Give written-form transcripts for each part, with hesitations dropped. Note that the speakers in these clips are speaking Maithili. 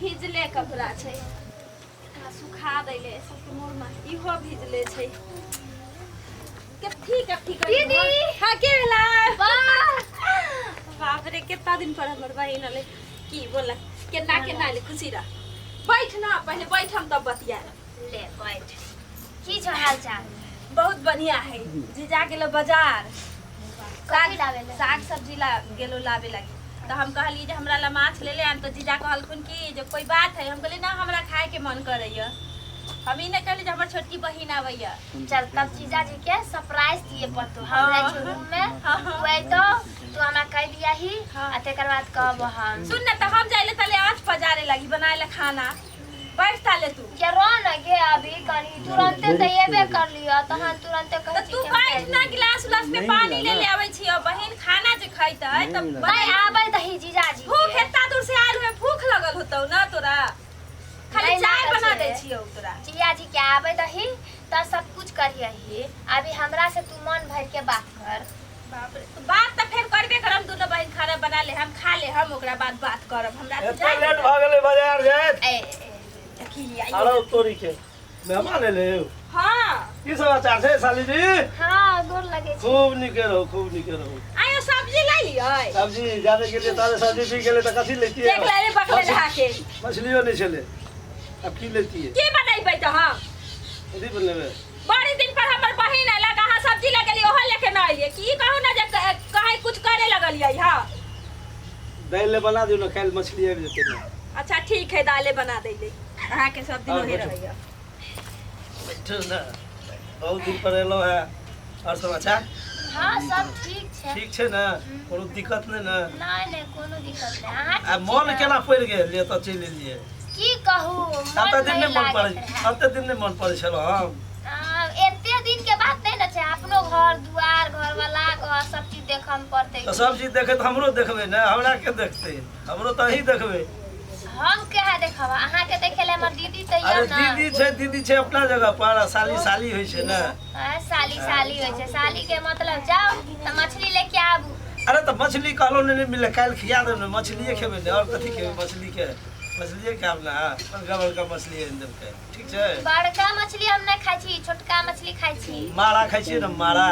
भिजले कपड़ा छै, एकरा सुखा दैले सबके मोड़ना। इहो भिजले छै। कथी कथी करी? दीदी! हाँ, के भेला? वाह! बाप रे, कितना दिन पर हमर बहिन अलै। की बोला, केना केना अलै? खुशी रह, बैठ ना पहले, बैठ, हम तब बतिया। ले बैठ। की छौ हाल चाल? बहुत बढ़िया है। जीजा गेलो बाजार। कथी लाबे ले? साग सब्जी ला गेलो लाबे लागी, तऽ हम कहलियै जे हमरा ला माछ ले ले आन। तऽ जीजा कहलखुन कि जे कोई बात है। हम कहलियै ना, हमरा खाए के मन करैया। हम ई नहि कहली जे हमर छोटकी बहिन आबैया। चल तब जीजाजी के सरप्राइज दिए पड़तो। हम जाइ छी रूम में। हाँ। तू अयतो, तू हमरा कह दियाही। हाँ। आ तेकर बाद कहब हम। सुन ने, तऽ हम जाइले तले आँच पजारे लागी बनाए ला खाना। बैठ ताले तू। के रह न गे, अभी कनी तुरंते तऽ एबे कर लियो, तहन तुरंते कहै तऽ छी तू कि हम बैठ जाइ ना, गिलास उलास में नहीं पानी मिला ले ले ना। आबै छियो। बहिन खाना जे खैतै नहीं तऽ मिला। नहीं आबै दही जीजाजी भूख के। एत्ता दूर से आयल हुए, भूख लगल होतौ ना तोरा। खाली नहीं चाय लागल बना छै। दै छियौ तोरा। जीजाजी के आबै दही तऽ सब कुछ करियही। अभी हमरा से तू मन भर के बात कर। बाप रे, तो बात तऽ फेर करबे करम। दुनू बहिन खाना बना ले, हम खा ले हम, ओकरा बाद बात करब। हमरा तऽ एते जाय लेट भऽ गेलै बाजार जाइत? ए, ए, देखी लिया। अरे तोरी के मेहमान एलै। हाँ। की समाचार छै साली जी? हाँ, गोर लगे छी। खूब नीके रहू, खूब नीके रहू। आयो, सब्जी ले लियै। सब्जी जादे गेलियै तादे सब्जी पी गेलै, तऽ कथी लैतियै? देख ले रे, बकले नहा के। मछलियो नहि छलै, आब की लैतियै? की बनेबै तऽ हम? कथी बनेबै? बड़ी दिन पर हमर बहिन अयलक, अहाँ सब्जी लए गेलियै, ओहो लेके न अयलियै। की कहू ने जे कहीं कुछ करे लगलियै। हाँ। दालि ले बना दियौ ने, काल्हि मछली आबि जेतै ने। अच्छा ठीक है, दाले बना दैले अहाँके। सब दिन आओर ओहे बैठू। रहैया। बैठू ने, बहुत दिन पर एलहुँ हेँ। आओर समाचार? हाँ, सब ठीक छै। ठीक छै ने? कोनो दिक्कत नहि ने? नहि नहि, कोनो दिक्कत नहि। अहाँ आ ठीक छी मन ने? केना पड़ि गेल जे एतऽ चलि एलियै? की कहू, मन कते दिन नहि नहि मन पड़ै? लागैत रहए। कते दिन नहि मन पड़ै छलहुँ हम? एते दिन के बात नहि ने छै। अपनो घर दुआर, घर वाला घर, सब चीज देखऽ मे पड़तै। तऽ सब चीज देखैत हमरो देखबै ने? हमरा के देखतै? हमरो तऽ अहीं देखबै। हम केहा देखब? अहाँके देखे ले हमर दीदी तऽ अरे यऽ ने। दीदी छै, दीदी छै अपना जगह पर, आ साली साली होइ छै ने। साली साली होइ छै। साली के मतलब जाउ तऽ मछली लेके आबू। अरे तऽ मछली कहलहुँ नहि मिललै, काल्हि खिया देब ने। मछलिए खेबै ने, आओर कथी खेबै? मछलीके, मछलिए खायब ने। बड़का बड़का मछली आनि देब काल्हि, ठीक छै? बड़का मछली हम नहि खाइ छी, छोटका मछली खाइ छी। मारा खाइ छियै ने, मारा?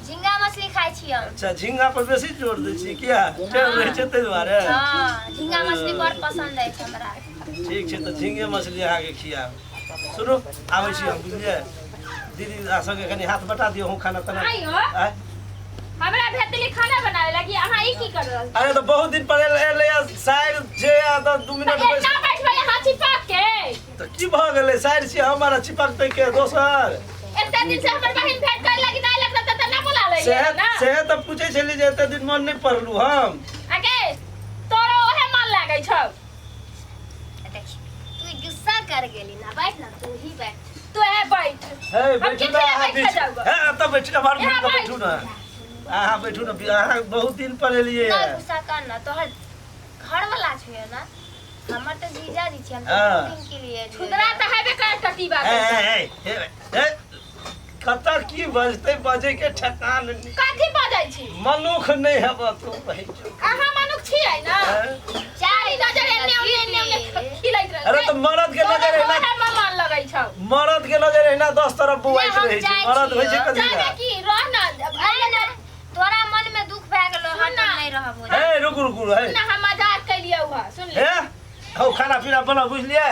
झिंगा मछली खाइ छी हम। अच्छा, झिंगा पर बेसी जोर दै छियै किया? टेढ़ रहै छै ताहि दुआरे? हँ, झिंगा मछली बड़ पसन्द अछि हमरा। ठीक छै, तऽ झिंगे मछली अहाँके खियाब। सुनू, आबै छी हम, बुझलियै? दीदी आ संगे कनि हाथ बटा दियौ, हम खाना ताना आइयो। आँय? हमरा भेटली खाना बनावे लगी, अहाँ ई की कर रहल? अरे तऽ बहुत दिन पर एलै एलै साइर जे आ तऽ 2 मिनट तऽ बैस एना बैठबै अहाँ चिपक के? तऽ की भऽ गेलै? साइर छी हमर, आ चिपकतै के दोसर? एते दिन से हमर बहिन भेंट करे लगी नहीं लगता तऽ ना बोला ले सेहे ना। सेहे तऽ पूछै छली जे एते दिन मन नहि पड़लू हम। आगे तोरो ओहे मन लागै छौ। देखी, तू गुस्सा कर गेली ना। बैठ ना, तू ही बैठ। तू है बैठ। हे हम बैठू किछु ना अहाँ बैठ बीच जाऊ। हे, एतऽ बैठू, हमर यहाँ मुँह बैठू ना अहाँ, बैठू ना। अहाँ बहुत दिन पर एलियै। ना गुस्सा कर ना, तोहर घर वाला छे ना, हमर तऽ जीजाजी छी। हम तऽ 2 दिन के लिए एलियै। खुदरा तऽ हेबे करे टटीबा। हे हे हे हे हे, कतऽ की बजतै, बजै के ठेकान नहि। कथी बजै छी? मनुख नहि हेबऽ तू बहिन। अहाँ मनुख छियै ने? हैं? चारि नजर एन्ने ओन्ने एन्ने ओन्ने खिलैत रहै। अरे तऽ मरद के नजर एना तोरा मन लगै छौ। मरद के नजर एना 10 तरफ बौआइत हम रहै छै। जाइ मरद होइ छै छियौ। कथी जाबे लए? की रह न नहीं ना, तोरा मन में दुख भए गेलो, सुन हम ना। नहीं रहबो। हे रुकू रुकू, हे। सुन ना, हम मजाक केलियौ हँ, सुन ले। हे हौ, खाना पीना बनाउ, बुझलियै?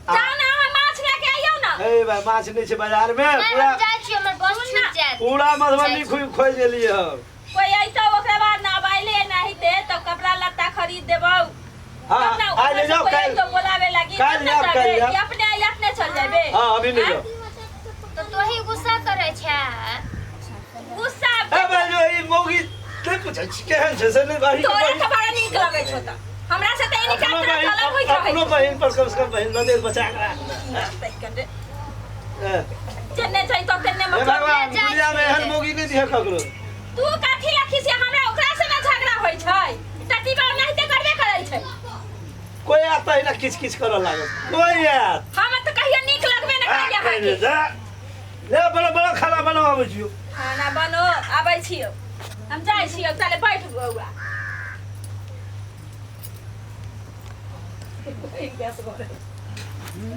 जाउ ने अहाँ, माछ लए के आइयौ ने। हे भाई, माछ नहि छै बाजार मे। नहीं, पूरा हम जाइ छी, हमर बस सुन ना। छूट जायत। पूरा मधुबनी खोज खोज एलियै हम। कोई अइतौ ओकरा बाद ना। अब अइले नहीं ते तब कपड़ा लत्ता खरीद देबौ। हाँ, तब ना। आइ ले ऊपर से जाओ, कोई काल्हि। अइतौ बोलावे लागी काल्हि तब ना जायब, जाबे, काल्हि जायब। कि अपने आइले अपने चल जाबे? हाँ, अभी नहि जाओ। तो तोही गुस्सा करे छै? गुस्सा हे भाई, जो ई मौगी नहि पूछै छी केहन छै से नहि अहीं के तोरा बहिन तऽ बड़ा नीक लगै छौ, तऽ हमरा से तऽ एनी अपनो टाइम तोरा बहिन गलत होइत रहै। अपनो बहिन पर कम से कम बहिन नजर बचा के राख ने। हे, जेने जइतो तेने हे मतलब। भगवान, जाइ दुनिया में छियै। एहन मौगी नहि दिहे ककरो। तू कथी ला खिसिया? हमरा ओकरा से ना झगड़ा होइ छै। टटीबा ओनाहिते करबे करै छै। कोई आयत तऽ एना किच किच करऽ लागत, कोई आयत। हम तऽ कहियो नीक लगबे ने करियै अहाँके। जा ले, बड़ा बड़ा खाना बनाओ, आबै छियौ। खाना बनो, आबै छियौ। हम जाइ छियौ, ताले बैठ बौआ। गैस करे।